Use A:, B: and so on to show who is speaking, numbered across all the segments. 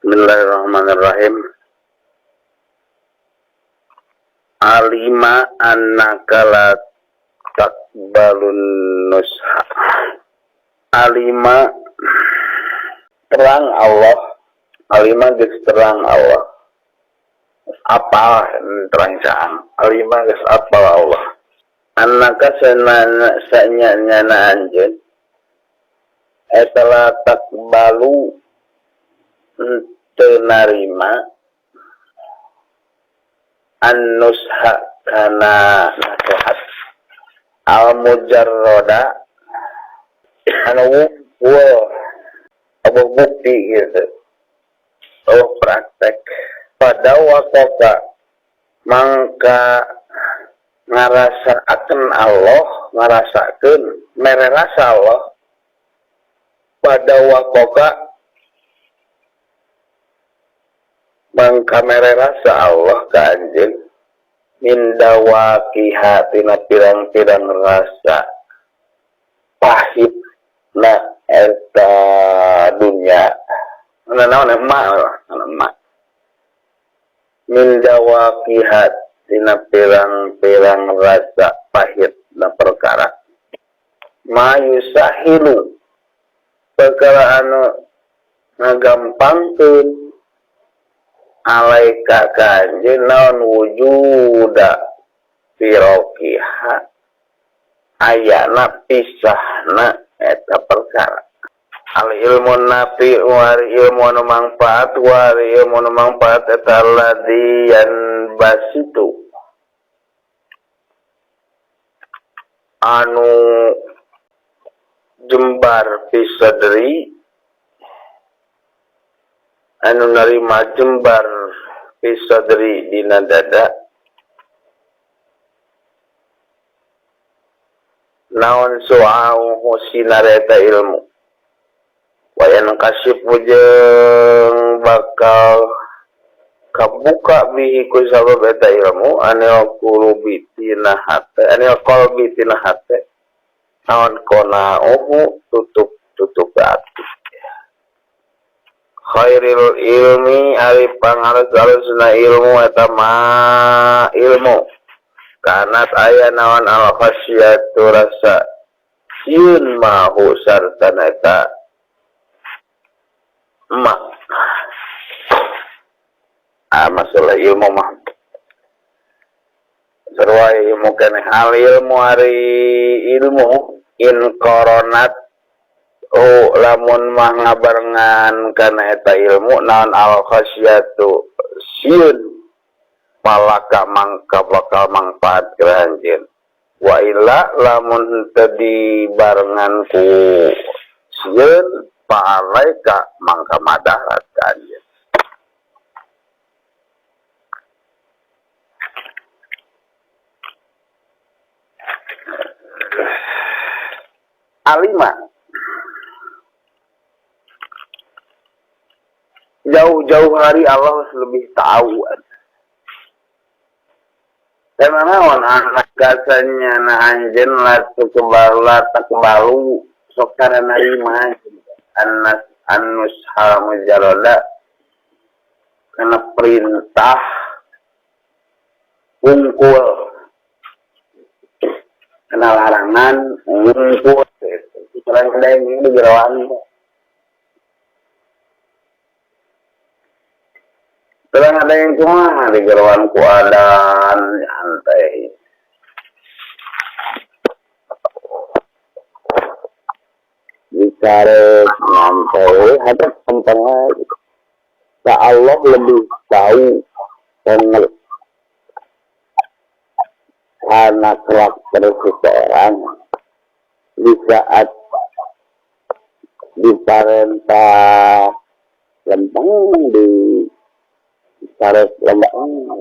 A: Bismillahirrahmanirrahim. Alima annaka la taqbalun nusha. Alima terang Allah, alima geus terang Allah. Apal terang caang. Alima geus apal Allah. Annaka sanana sanya-nyana anjeun eta la taqbalu henteu narima an-nusha kana nasehat al mujarrada anu wungkul eueuh bukti gitu eueuh praktek pada waqafa mangka ngarasaakeun Allah ngarasakeun mere rasa Allah pada waqafa mangka mere rasa Allah ka anjeun min dawaqiha tina pirang-pirang rasa pahit na eta dunya naon emak emak min dawaqiha tina pirang-pirang rasa pahit na perkara ma yusahilu perkara anu ngagampangkeun alaika ka anjeun naon wujuda firoqiha ayana pisahna eta perkara al ilmu nafi wari ilmu anu mangfaat wari ilmu anu mangfaat eta alladzi yanbasitu anu jembar fi sadri anu narima jembar fi sadri dina dada naon su'auhu sinar eta ilmu wa yankashifu jeung bakal kabuka bihi ku sabab eta ilmu anil qulubi tina hate anil qalbi tina hate naon qona'uhu tutup tutup ati khairil ilmi ari pangalus-alusna ilmu eta ma ilmu kanat aya naon al khasyatu rasa sieun mahu sartana eta ma masalah ilmu mah sarua ilmu keneh al ilmu ari ilmu in koronat oh lamun mah ngabarengan kana eta ilmu naon al khasyatu sieun palaka mangka bakal mangfaat ka anjeun wa illa lamun henteu dibarengan ku sieun fa'alaika mangka madarat ka anjeun. Alima jauh-jauh hari Allah lebih tahu. Karena naon anak gasanya na anjeun la tukbalu la takbalu sok cara narima annas annushal mujarrada karena perintah wungkul kena larangan wungkul kurang ada yang di jeroan kurang ada yang kumaha di jeroan ku adan nyantai dicari nyantai ada tentang ya Allah lebih tahu karena karakter seseorang di saat diparentah lempeng di tarik lempeng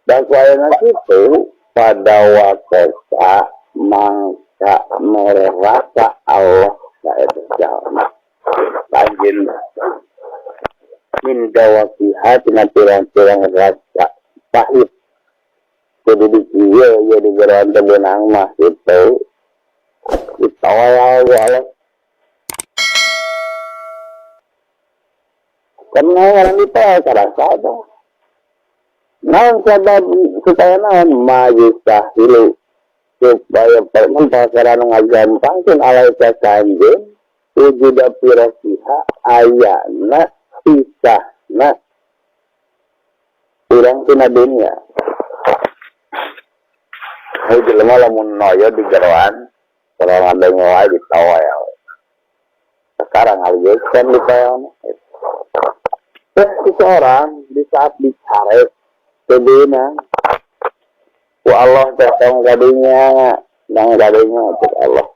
A: dan selain itu pada waktu mangka merasa Allah jalma lanjut min dawaqiha tina pirang-pirang rasa pahit kudu di kieu ieu di geroan teu beunang mah kitu ditolak ku Allah. Karena orang itu karasa teh. Naon sabab supaya naon majustahilu supaya perkara nu ngagampangkeun alaika ka anjeun wujuda firasiha ayana pisahna urang tina dunia. Heuh jelema lamun noyo di jeroan kalau ngadenge wae ditoel. Sekarang algeus kan ditoelna. Terus seseorang di saat dicarek teu beunang ku Allah teh tong kadinya, nang kadinya cek Allah.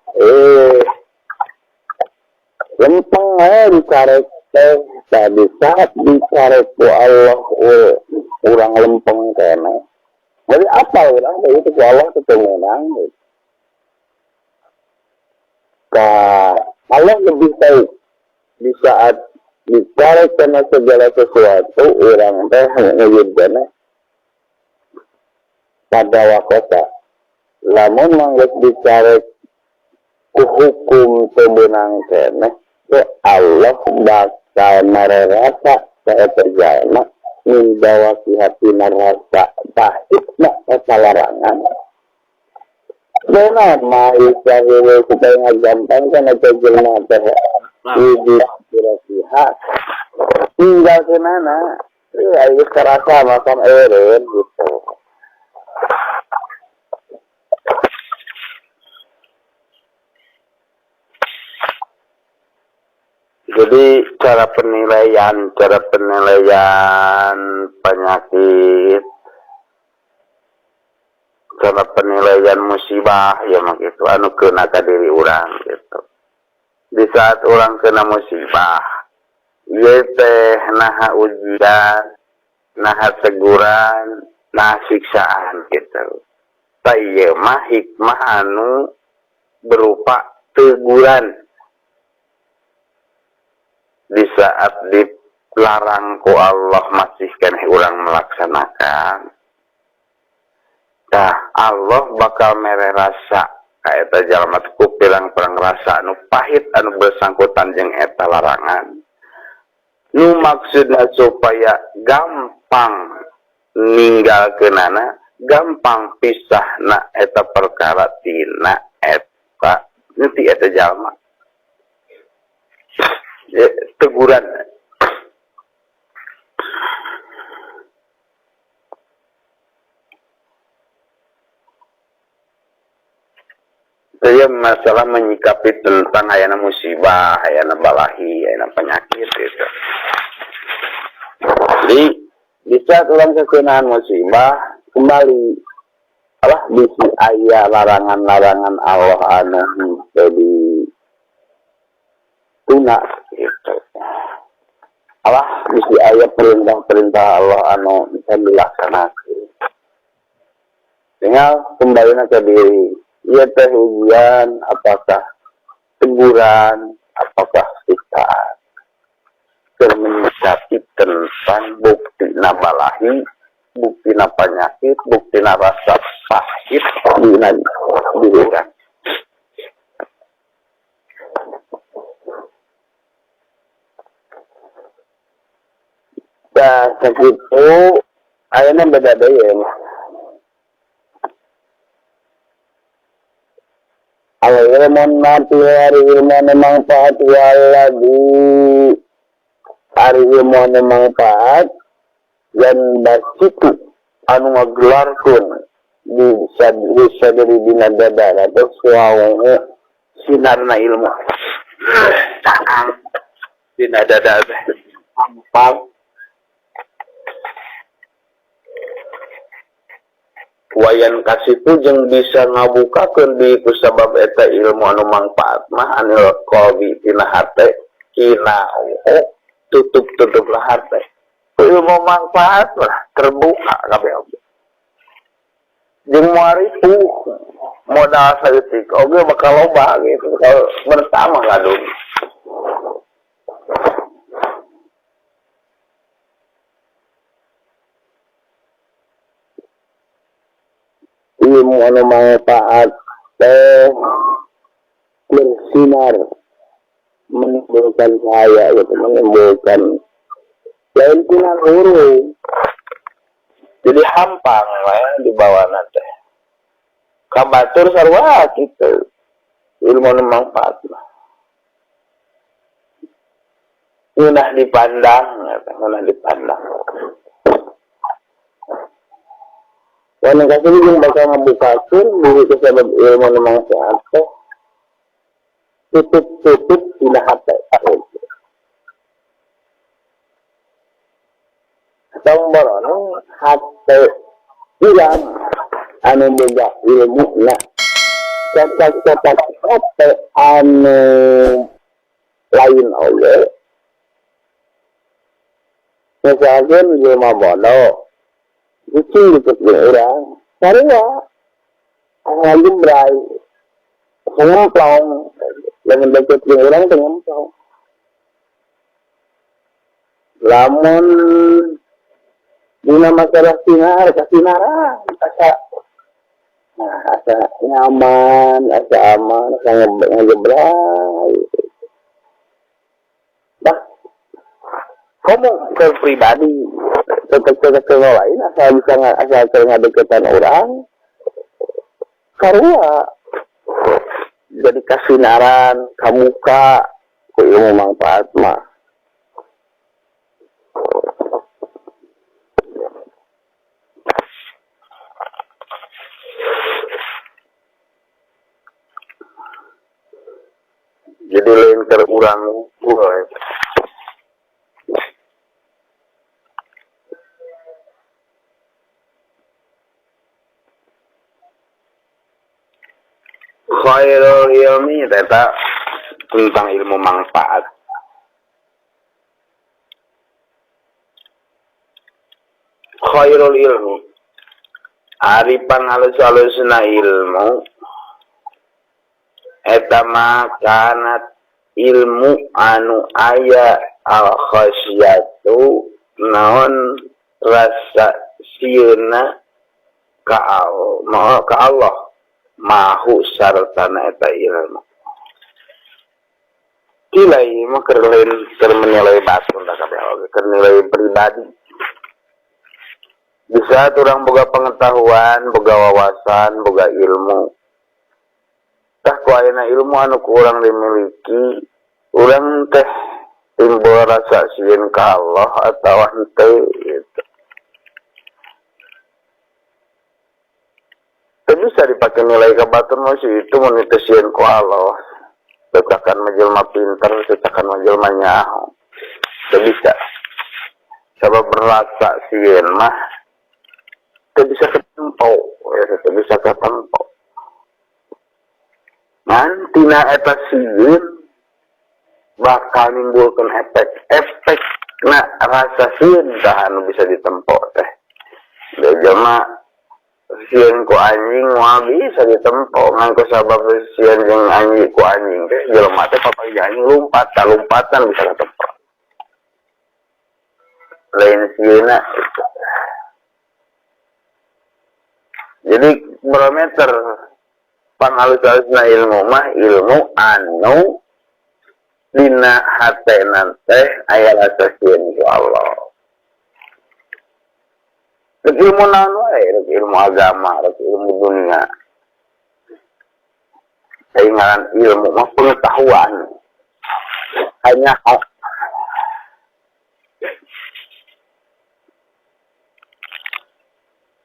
A: Lempeng we dicarek teh, tah di saat dicarek ku Allah urang lempeng keneh. Jadi apa urang teh itu ku Allah teh teu meunang gitu. Tah Allah lebih tahu di saat dicarek karena segala sesuatu urang teh ngewujudkeun pada wakota. Lamun manggeus dicarek ku hukum teu beunang keneh, teh Allah bakal mere rasa ka eta jalma min bawaki hatina rasa pahitna eta larangan. Benar mah isahiwe supaya ngagampangkeun eta jelema teh wujud pihak tinggal kenana ayo kerasa makan eureun gitu. Jadi cara penilaian penyakit, cara penilaian musibah ya mah gitu anu keuna ka diri urang gitu. Di saat orang kena musibah, ieu teh naha ujian, naha teguran, naha siksaan gitu. Tah ieu mah hikmah anu berupa teguran. Di saat dilarang ku Allah masih keneh urang melaksanakan. Tah Allah bakal mere rasa ka eta jalma teh ku pirang-pirang rasa anu pahit anu bersangkutan jeung eta larangan. Nu maksudna supaya gampang ninggalkeunana, gampang pisahna eta perkara tina eta ti eta jalma. Teguran. Saya masalah menyikapi tentang ayana musibah, ayana balahi, ayana penyakit gitu. Jadi di saat orang kekenaan musibah kembali alah bisi aya larangan-larangan Allah anu henteu dituna gitu. Alah bisi aya perintah-perintah Allah anu bisa dilaksanakan. Tinggal kembali ke diri. Ieu teh ujian, apakah teguran, apakah siksaan. Keur menyikapi tentang bukti balahi, bukti penyakit, bukti rasa pahit dina diri urang. Tah sakitu ayeuna beda deui ya mah. Al ilmu nafi ari ilmu anu manfaat waladhi ari ilmu anu manfaat yan basitu anu ngagelarkeun di sadri dina dada atau suaungu sinarna ilmu caang dina dada teh ampal wayan kasitu jeung bisa ngabukakeun di kusabab eta ilmu anu mangfaat mah anil qalbi tina hate kina tutup-tutup lah hate. Ilmu manfaat mah terbuka kabeh oge. Jeung moal ripuh modal saeutik oge bakal loba gitu, bakal bertambah ngadung. Ilmu anu manfaat teh bersinar menimbulkan cahaya gitu, menimbulkan Lain tina hurung. Jadi hampang we dibawana teh. Ka batur sarua kitu. Ilmu nu mangfaat mah. Ngeunah dipandang, ngeunah dipandang. Wan kasih jeung bakal ngabukakeun bumi sabab ilmu nu mangfaat teh tutup-tutup dina hate. Tong borono hate urang anu boga ilmuna cetak-cetak hate anu lain oge misalkeun jelema bodoh cicing deket jeung urang sarua ngajebray ngemplong lamun deket jeung urang teh ngemplong lamun dina masalah sinar kasinaran asa nah asa nyaman asa aman asa ngegebray bah komo ke pribadi tetep ke lain asal bisa asal keur ngadeukeutan urang sarua jadi kasinaran kamuka ku ilmu manfaat mah. Jadi lain keur urang unggul. Khairul ilmi eta tentang ilmu manfaat. Khairul ilmi ari pangalus-alusna ilmu eta mah kanat ilmu anu aya al khasyatu naon rasa sieuna ka Allah mahu sartana eta ilmu. Nilai mah keur lain keur menilai batur da kabeh oge keur nilai pribadi. Di saat urang boga pengetahuan, boga wawasan, boga ilmu. Tah ku ayeuna ilmu anu ku urang dimiliki, urang teh timbul rasa sieun ka Allah atawa henteu gitu. Teu bisa dipake nilai ka batur mah si itu mun teu sieun ku Allah. Cetakan mah jelema pinter, cetakan mah jelema nyaho. Teu bisa. Sabab rasa sieun mah teu bisa katempo, teu bisa katempo. Ngan tina eta sieun bakal nimbulkeun efek. Efekna rasa sieun tah anu bisa ditempo teh. Da jelema sieun ku anjing moal bisa ditempo ngan ku sabab sieun jeung anjing ku anjing teh jelema teh papanggih anjing lumpat, tah lumpatan bisa katempo. Lain sieunna gitu. Jadi barometer pangalus-alusna ilmu mah ilmu anu dina hatena teh aya rasa sieun ku Allah. Rek ilmu naon wae, rek ilmu agama, rek ilmu dunia. Ai ngaran ilmu mah pengetahuan. Hanya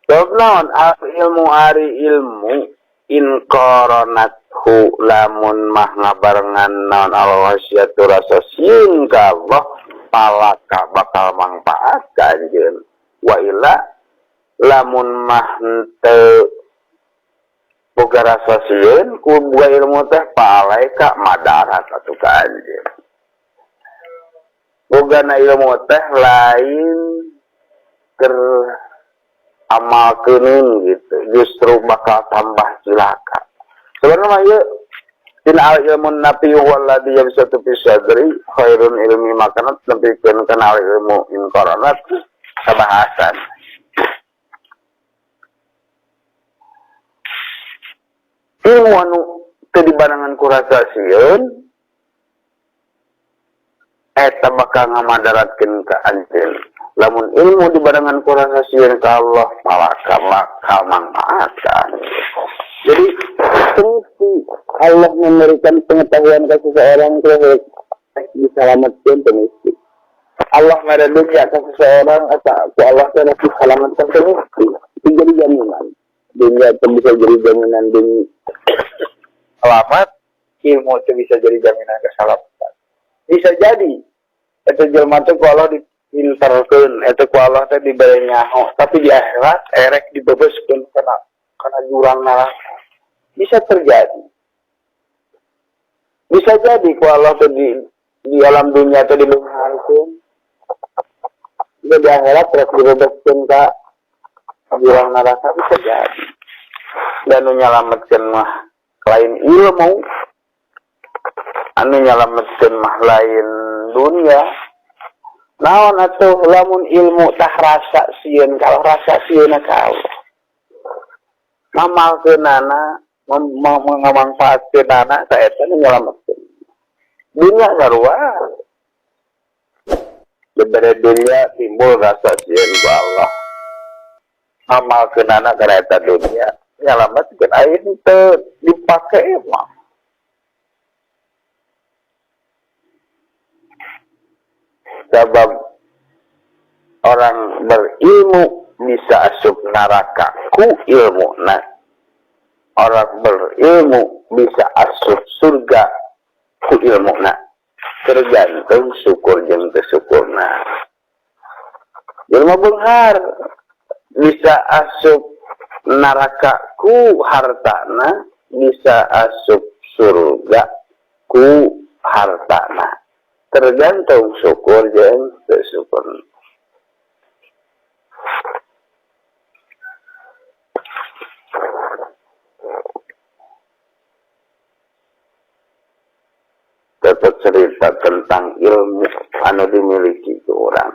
A: sebab naon al ilmu ari ilmu in qaranathu lamun mah ngabarengan naon al khasyatu rasa sieun ka Allah palaka bakal mangfaat ka anjeun. Wa illa lamun mah henteu boga rasa sieun ku boga ilmu teh paalaika madarat atuh ka anjeun. Bogana ilmu teh lain keur amalkeuneun gitu, justru bakal tambah cilaka. Sebenarnya mah ieu tina al ilmu nafi walladzi yabsatu fi sadri khairun ilmi makanat nepikeun kana al ilmu in qaranat kabahasan. Ilmu anu teu dibarengan ku rasa sieun Eta bakal ngamadaratkeun ka anjeun. Lamun ilmu dibarengan ku rasa sieun ka Allah, malaka bakal manfaatkan. Jadi fungsi Allah memberikan pengetahuan ke seseorang itu diselamatkan pengisi. Allah mere dunia ke seseorang atau ku Allah teh diselamatkan pengisi. Itu jadi jaminan. Dunia itu bisa jadi jaminan dunia
B: selamat, ilmu itu bisa jadi jaminan keselamatan. Bisa jadi itu jelma teh ku Allah dipinterkeun, itu ku Allah teh dibere nyaho, tapi di akhirat erek dibebeskeun kana jurang neraka. Bisa terjadi. Bisa jadi ku Allah teh di alam dunia teh dibeungharkeun. Bisa di akhirat terus dibebeskeun ka jurang neraka, bisa jadi.
A: Dan nu nyalametkeun mah lain ilmu, anu nyalametkeun mah lain dunia. Naon atuh lamun ilmu tah rasa sieun kalau rasa sieun ka Allah. Ngamalkeunana, ngamanfaatkeunana ta eta nu nyalametkeun. Dunia sarua. Dibere dunia timbul rasa sieun ku Allah. Ngamalkeunana kana eta dunia nyalametkeun, ayeuna teu dipake mah. Sebab orang berilmu bisa asup neraka ku ilmu. Nah, orang berilmu bisa asup surga ku ilmu. Nah, tergantung syukur jeung teu syukurna. Ilmu beunghar bisa asup neraka ku hartana, bisa asup surga ku hartana. Tergantung syukur jeung teu syukur. Tetap cerita tentang ilmu anu dimiliki ku urang.